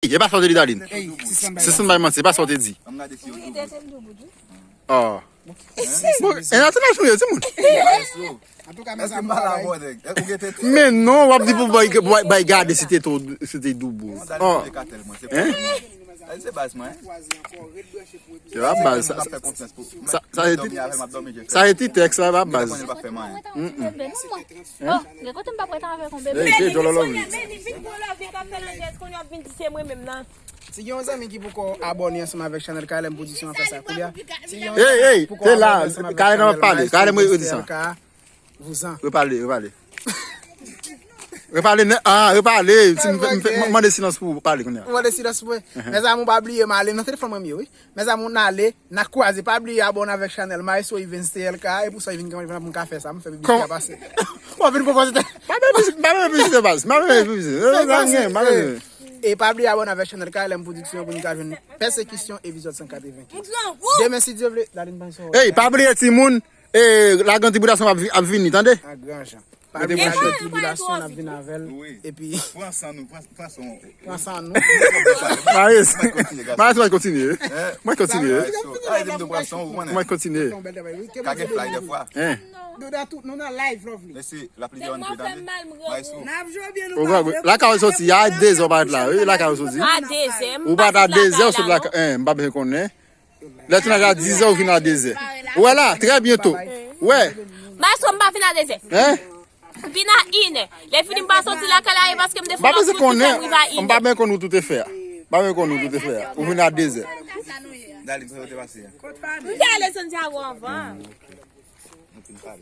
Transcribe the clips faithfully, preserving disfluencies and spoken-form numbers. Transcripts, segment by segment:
E pa sa w te di, Darline. Ey, si sanble bay manti, e pa sa w te di. An m gade si yo doub. Oh. Bon, e nan tounaj nou ye, timoun. Antouka, mezanmi, men non, w ap di pou bay, bay, bay gade si te tou, si te doub ou. Oh. Hein? Se pa baz, sa, sa, sa, sa se ti, sa se ti tèks la, pa baz. Mm, mm. Hein? Gen kote m pa prèt avèk yon bebe. Hey, hey, Jololo, wi. Vin gwo love, vin ka fè landjèz, kounye a w ap vin di se mwen menm nan. Si gen yon zanmi ki poko abòne ansanm avèk chanèl K L M Production, an fè sa kounye a. Si gen yon zanmi ki poko abòne ansanm avèk chanèl Maestro Mister L K, vouzan. Repale, repale. Repale, ah, repale. Si m, m, m mande silans pou ou, pale kounye a. Ou mande silans pou mwen. Mezanmi, pa bliye, m ale nan telefòn mwen, m ye, wi. Mezanmi, n ale, n a kwaze. Pa bliye abòne avèk chanèl Maestro Evens T L K, e pou sa, Evens, kòman pou m ka fè sa, m fè piblisite a pase. W ap vin pwopoze tè. Pa fè piblisite, pa fè piblisite, baz. Pa fè piblisite. Pa fè piblisite. E pa bliye abòne avèk chanèl K L M Production pou n ka jwenn Pèsekisyon epizòd san katreven kenz. Demen, si Dye vle, Darline, ban son. Ey, pa bliye, timoun, e, Lagrandi Pwodasyon ap vi-, ap vini, tande? An gran jan. Pa bliye, Lagrandi Pwodasyon, n ap vin avè l. Epi pran san nou, pran, pran san nou. Pran san nou. Maris, Maris, mwen kontinye. Mwen kontinye. Mwen kontinye. Ka gen fly defwa. Hein? Nou nan tout, nou nan live, Lovely. Mesye, lapli devan nou, tande. Maestro. N ap jwe byen, nou pa jwe. Lakay ou soti a dezè ou parèt la, wi, lakay ou soti. A dezè, m pa vin lakay la, non. Ou parèt a dezè, ou sot lakay, hein, m pa byen konnen. Lè tounaj a dizè, ou vin a dezè. Ou wè la, trè byento. Wè. Maestro, m pa vin a dezè. Hein? M vin a inè. Lè fini, m pa soti lakay la, e paske m te fè yon kout ki fè m rive a inè. M pa byen konn ou tout efè a. M pa byen konn ou tout efè a. Ou vin a dezè. Darline, sa yo te pase a. M te ale Santiago anvan.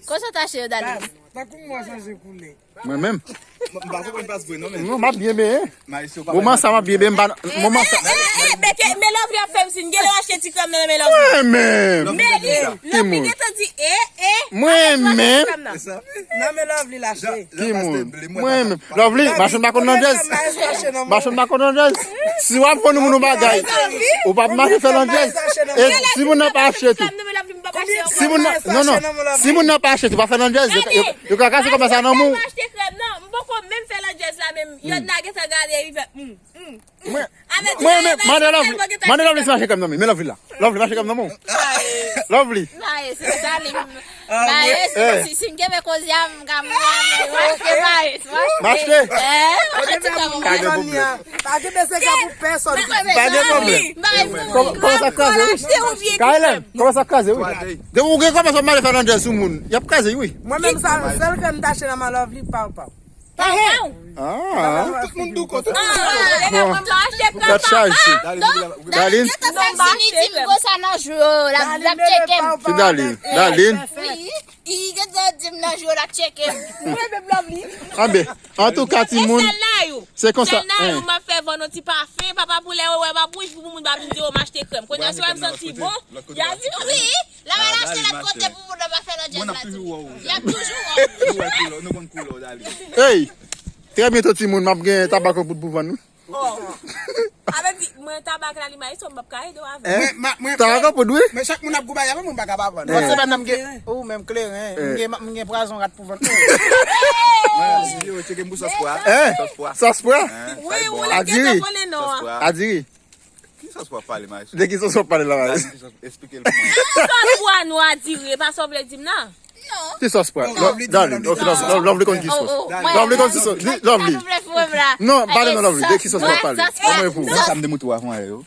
Kote w t achte yo, Darline? Tankou mwen chanje koulè. Mwen menm? M pa konprann pas vre non, men. Non, m ap byen benyen. Moman sa m ap byen benyen, m pa nan moman sa. Eh, eh, eh, men ke, men Lovely ap fè m siy, gen lè w achte ti krèm nan men Lovely. Mwen menm. Men li, Lovely gentan di, eh, eh, mwen menm. Nan men Lovely l achte. Ki moun? Mwen menm. Lovely, machann pa konn landjèz. Machann pa konn landjèz. Si w ap vann moun yon bagay, ou p ap mache fè landjèz. E si moun nan pa achte tou. Si moun nan, non, non. Si moun nan pa achte tou, pa fè landjèz. Yo, yo, yo ka kase kòb sa nan men w. M achte krèm nan. M poko menm fè landjèz la menm. Yo na gentan gade, li fè, hmm, hmm. Mwen, mwen, mande Lovely, mande Lovely si mache krèm nan men. Men Lovely la. Lovely, mache krèm nan men w. Lovely. Maes, se sa li. Maes, si, si m kenbe koze a, m ka mouri. Maes, mache. Mache. Eh, pa gen pwoblèm. Pa gen pwoblèm. Kòman sa kraze, wi? K L M, kòman sa kraze, wi? Depi ou gen kòmanse mal fè landjèz sou moun, y ap kraze, wi. Mwen menm, sa, sèl krèm m t achte nan men Lovely, Pow Pow. Pow Pow. Ah. Tout moun dou kote. Tèt chaje. Darline. Darline. Darline. Darline. Darline. Wi. Li gentan di m nan jou l ap tcheke m. Mwen menm Lovely. Anben, antouka, timoun, se konsa. Sèl nan yo m ap fè vann yon ti pafen, papa pou lè yo wè m ap wouj pou moun pa vin di yo m achte krèm. Kounye a si w wè m santi bon, y ap di wi. Lè w al achte lòt kote pou moun nan pa fè landjèz la tou. Y ap toujou wè w. Nou wè koulè, nou konn koulè w, Darline. Ey, trè byento, timoun, m ap gen tabak an poud pou vann, wi. Oh. Avè di, mwen tabak la li may, so m p ap ka ede w avè l. Tabak an poud, wi. Men chak moun ap goubaye avè mwen, m pa ka pa vann. Lòt semèn nan m gen, ou menm kleren, m gen, m gen pwazon rat pou vann. Mwen, si yo tcheke m pou sòs pwa. Sòs pwa. Sòs pwa? Wi, ou la gentan konnen non an. Adiri. Ki sòs w ap pale, Maes? De ki sòs w ap pale la, Maes? Esplike l pou mwen. Sòs pwa nwa, Adiri, e pa sa w vle di m nan? Ki sòs pwa? Darline, ok, Lovely konn ki sòs. Lovely konn ki sòs. Lovely. Non, pale non, Lovely, de ki sòs w ap pale? Ban mwen pou ou. Sa m te montre w avan yè yo.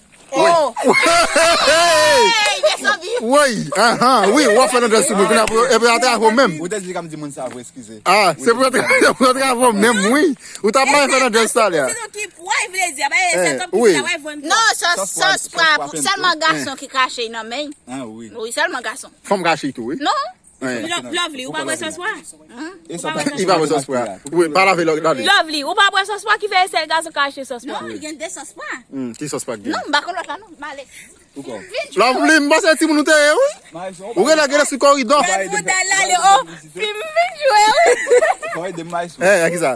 Woy, anhan, wi, w ap fè landjèz sou moun, kounye a pou, epi atrave w menm. Ou te di ka m di moun sa vre, eskize. Ah, se pou atrave w menm, wi. Ou t ap mal fè landjèz talè a. Wè vle di, a pa e sa kòm ki sa, wè vann. Non, sòs, sòs pwa, sèlman gason ki kache nan men. Ah, wi. Wi, sèlman gason. Fanm kache tou, wi. Non. Lovely, ou pa bwè sòs pwa? Li pa bwè sòs pwa. Wi, pa lave lòk, lave. Lovely, ou pa bwè sòs pwa ki fè sèl gason ka achte sòs pwa? Non, gen de sòs pwa. Hmm, ki sòs pwa ki gen? Non, m pa konn lòt la, non. M ale. Lovely, m panse timoun ou te ye, wi. Ou genlè, genlè sou koridò. Gad bouda l ale, oh, fim fin jwe, wi. Eh, a ki sa?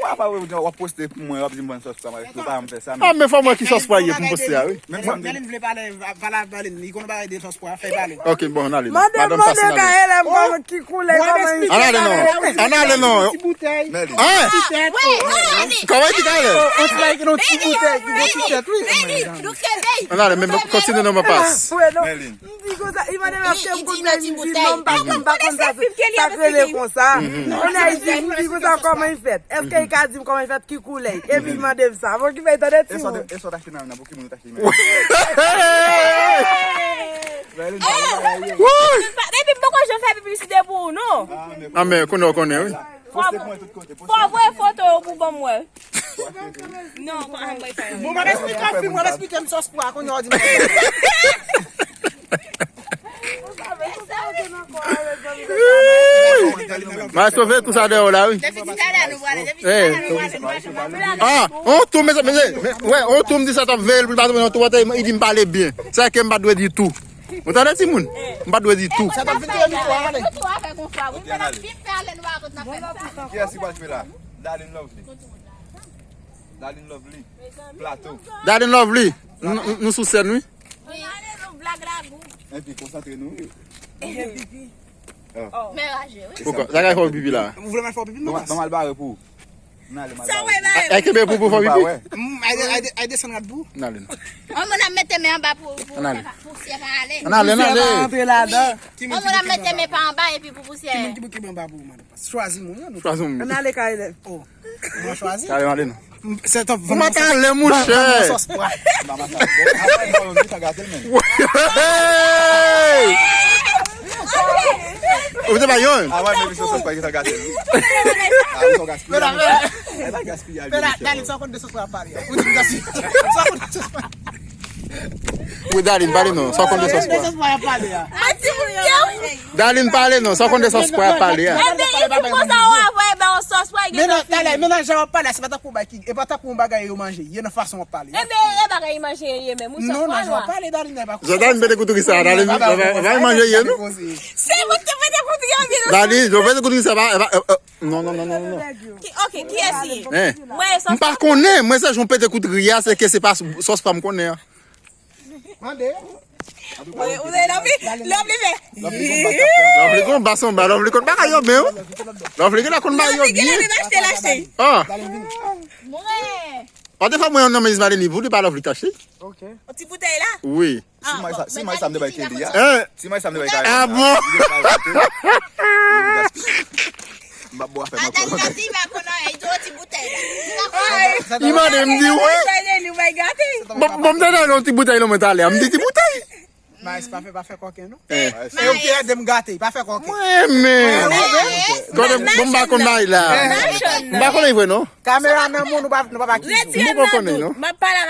Apa w ap poste pou mwen, w ap di m ban sòs pwa, mwen pa m fè sa. Ah, men fò mwen ki sòs pwa ye pou m poste a, wi. Menm sa m te Merlin vle pale, pale avèk Merlin, li konn bagay de sòs pwa, fè pale. Ok, bon, n ale non. Madanm, madanm pase, mande n ale. K L M kòman ki koulè, kòman li An ale non. An ale non. Ti boutèy. Merlin. Hein? Ti tèt. Kòman ki talè? On ti bagay ki nan ti boutèy, ki gen ti tèt, wi. An ale, men kontinye non, mwen pas. Merlin. M di konsa, li mande m èske m konn fè mizik, non, m pa konn, m pa konn sa, sa k rele konsa. Kounye a, li di, m di konsa, kòman li fèt? Èske li ka di m kòman li fèt, ki koulè? Epi li mande m sa. Bon, ki fè, tande ti moun. E sa w t achte nan, nan Pokémon ou t achte nan. Epi m poko janm fè piblisite pou ou, non. Ah, men konnen w konnen, wi. Fò w voye foto yo pou ban m wè. Non, pa anvoye fè yo. Bon, m ap esplike w, fi, m ap esplike m sòs pwa, kounye a w di m. Mwen sove tout sa dèyè w la, wi. Depi ti talè a nou prale, depi ti talè a nou prale, nou mache pa pale. Ah, on tou, mezanmi, wè, on tou m di sa t ap veye l pou l pa tonbe nan twò, li di m pale byen. Sa ke m pa t dwe di tou. Ou tande timoun? M pa t dwe di tou. Sa t ap vin tire mikwo a, ale. Kiyès ki pral jwe la? Darlene Lovely. Darlene Lovely. Plato. Darlene Lovely. Nou, nou, nou sou sèn, wi. Wi. Epi konsantre nou. Men raje, wi. Poukò? Sa ka fè w pipi la? Ou vle m al fè w pipi? Ban m al bare pou ou. N ale, n ale. Sa w wè, bare. Ay, kenbe pou, pou fè w pipi. Mm, ay, ay, ay, desann rad pou. N ale non. On moun ap mete men anba pou, pou pousyè pa ale. N ale, n ale. Pousyè pa antre ladan. On moun ap mete men pa anba epi pou pousyè. Ki moun ki pou kenbe anba pou ou, madanm? Chwazi moun, non? Chwazi moun. N ale kay lè. Oh. Mwen chwazi. Kay lè, n ale non. Se top. Ou pa ka ale, monchè. Sòs pwa. Hey! Ou te bay yon? Ah, wè, men se sòs pwa ki ta gate l, wi. Ah, ou son gaspiyaj. Ay, pa gaspiyaj, monchè. Dale, sa w konn de sòs pwa ap pale a? Ou di m gaspiyaj. Sa w konn de sòs pwa? Wi, Darlene, pale non. Sa w konn de sòs pwa? Sòs pwa ap pale a. Darlene, pale non. Sa w konn de sòs pwa ap pale a? Ebyen, si konsa w ap voye ba yon sòs pwa, gen nan fini. Talè, menaj a w ap pale a, se pa tankou w bay ki, e pa tankou yon bagay yo manje. Ye nan fason w ap pale a. Ebyen, e bagay yo manje ye menm. Ou sòs pwa nwa. Pale, Darlene, pa konsa. Darlene, pete kout ri sa, Darlene, pa manje ye, non? Se mwen ki te pete kout ri an, byen. Darlene, yo pete kout ri sa, pa, pa, Non, non, non, non, non, non. Ki, ok, kiyès li ye? Hein? Mwen, sòs. M pa konnen, mwen se jan pete kout ri a, se ke se pa sòs pa m konnen an. Mande. Mwen, ou se Lovely, Lovely fè. Lovely konn ba sanba, Lovely konn bagay yo byen, wi. Lovely gen la konn bagay yo byen. Lovely gen la, li achte, l achte. Ah. Mwen. An te fè mwen yon nan men Ismaël ni pou li pa Lovely t achte. Ok. Yon ti boutèy la? Wi. Si may sa, si may sa m te bay Kelly a. Hein? Si may sa m te bay Kelly a. Ah bon? M ap bo afè mwen. Atali gati, pa konn anyen, li di yon ti boutèy la. Li mande m di wi. Bon, bon, m te nan yon ti boutèy la mwen talè. M di ti boutèy. Maes pa fè, pa fè kòken non. Eh. E yo ki ede m gate, pa fè kòken. Mwen men. Konnen bon m pa konn bay la. M pa konnen vre non. Kamera nan moun, nou pa, nou pa pa ki. M poko konnen non. M ap pale